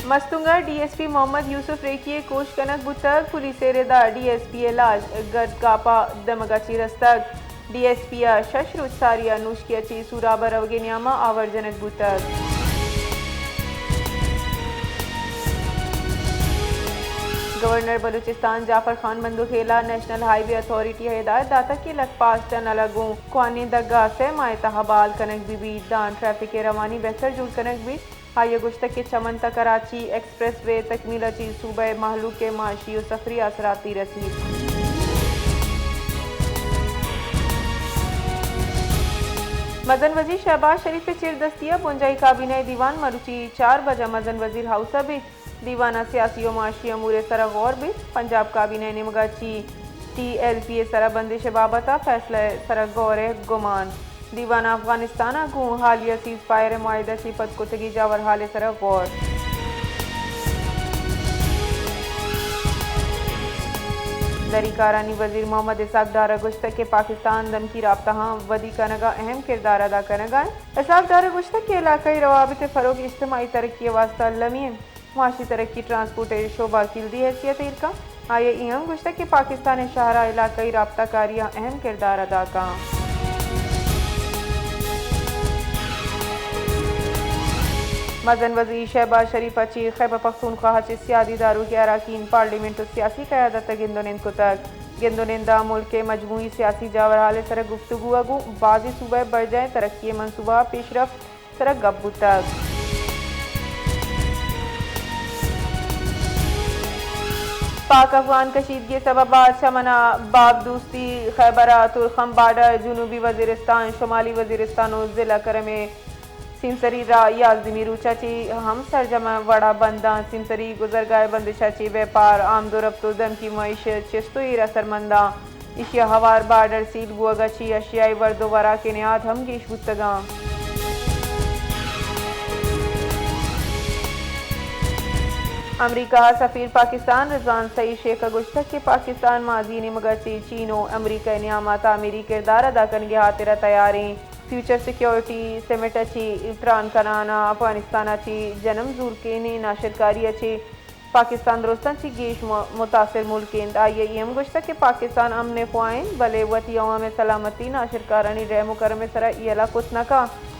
مستونگ ءَ D S P محمد یوسف ریکی ءِ کوش کنگ بوتگ، پولیس ءِ رد ءَ ڈی ایس پی ءِ لاش گردکاپ ءِ دمگ ءَ چہ رستگ۔ ڈی ایس پی ءَ شش روچ ساری ءَ نوشکی ءَ چہ سوراب ءَ روگ ءِ نیام ءَ آور جنگ بوتگ۔ گورنر بلوچستان جعفر خان بندوخیل ءَ نیشنل ہائی وے اتھارٹی ءَ ہدایت داتگ کہ لکھ پاس ٹنل ءَ گوں کوانیں دگ ءَ سئے ماہ ءِ تہ ءَ بال کنگ بہ بیت، داں ٹریفک ءِ روانی بہتر جوڑ کنگ بیت۔ آئی ءَ گوشتگ کہ چمن تاں کراچی ایکسپریس وے تکمیل ءَ چہ صوبہ ءِ مہلوک ءِ معاشی ءُ سفری آسراتی رسیت۔ مزن وزیر شہباز شریف ءِ چیردستی ءَ بنجاہی کابینہ ءِ دیوان مروچی چار بج ءَ مزن وزیر ہاؤس ءَ بیت۔ دیوان ءَ سیاسی ءُ معاشی امور ءِ سر ءَ غور بیت۔ پنجاب کابینہ ءِ نیمگ ءَ چہ ٹی ایل پی ءِ سر ءَ بندش ءِ بابت ءَ فیصلہ ءِ سر ءَ غور ءِ گمان۔ دیوان ءَ افغانستان ءَ گوں حالیہ سیز فائر ءِ معاہدہ ءَ چہ پد کتگیں جاور حال ءِ سر ءَ غور۔ دری کارانی وزیر محمد اسحاق ڈار ءَ گوشتگ کہ پاکستان دمکی رابطہاں ودی کنگ ءَ اہم کردار ادا کنگ ءَ انت۔ اسحاق ڈار ءَ گوشتگ کہ علاقائی روابط ءِ فروغ اجتماعی ترقی ءِ واستہ المی انت۔ معاشی ترقی ٹرانسپورٹ ءِ شعبہ ءَ کلیدی حیثیت ءَ ایر کنت۔ آئی ءَ اے ہم گوشتگ کہ پاکستان ءِ شاہراہ علاقائی رابطہ کاری ءَ اہم کردار ادا کنت۔ مزن وزیر شہباز شریف ءَ چہ خیبر پختونخوا ءَ چہ سیادی داروگ ءِ اراکین، پارلیمنٹ ءُ سیاسی قیادت ءَ گند ءُ نند کتگ۔ گند ءُ نند ءَ ملک ءِ مجموعی سیاسی جاور حال ءِ سر ءَ گفتگو ءَ گوں بازیں صوبہ ءِ برجاہیں ترقی ءِ منصوبہ ءِ پیشرفت سر ءَ گپ بوتگ۔ پاک افغان کشیدگی ءِ سبب ءَ چمن ءَ باب دوستی، خیبر ءِ تورخم بارڈر، جنوبی وزیرستان، شمالی وزیرستان ءُ ضلع کرم ءِ سیمسری راہ یازدمی روچ ءَ چہ ہم سرجم ءِ وڑ ءَ بنداں۔ سیمسری گزرگاہ ءِ بندش ءَ چہ بیپار، آمد ءُ رپت ءُ دمکی معیشت چست ءُ ایر اثرمنداں۔ ایشی ءَ ہوار بارڈر سیل بوگ ءَ چہ اشیائی ورد ءُ وراک ءِ نیاد ہم گیش بوتگ اَنت۔ امریکہ ءِ سفیر پاکستان رضوان سعید شیخ ءَ گوشتگ کہ پاکستان ماضی ءِ نیمگ ءَ چہ چین ءُ امریکہ ءِ نیام ءَ تعمیری کردار ادا کنگ ءِ ہاترا تیار ایں۔ فیوچر سیکورٹی سمٹ ءَ چہ تران کنان ءَ افغانستان ءَ چہ جنم زورکینیں ناشرکاری ءَ چہ پاکستان درستاں چہ گیش م-، متاثر ملک اِنت۔ آئی ءَ اے ہم گوشتگ کہ پاکستان امن ءِ خواہ اِنت، بلے وتی عوام ءِ سلامتی، ناشرکارانی رحم ءُ کرم ءِ سرا یلہ کت نہ کنت۔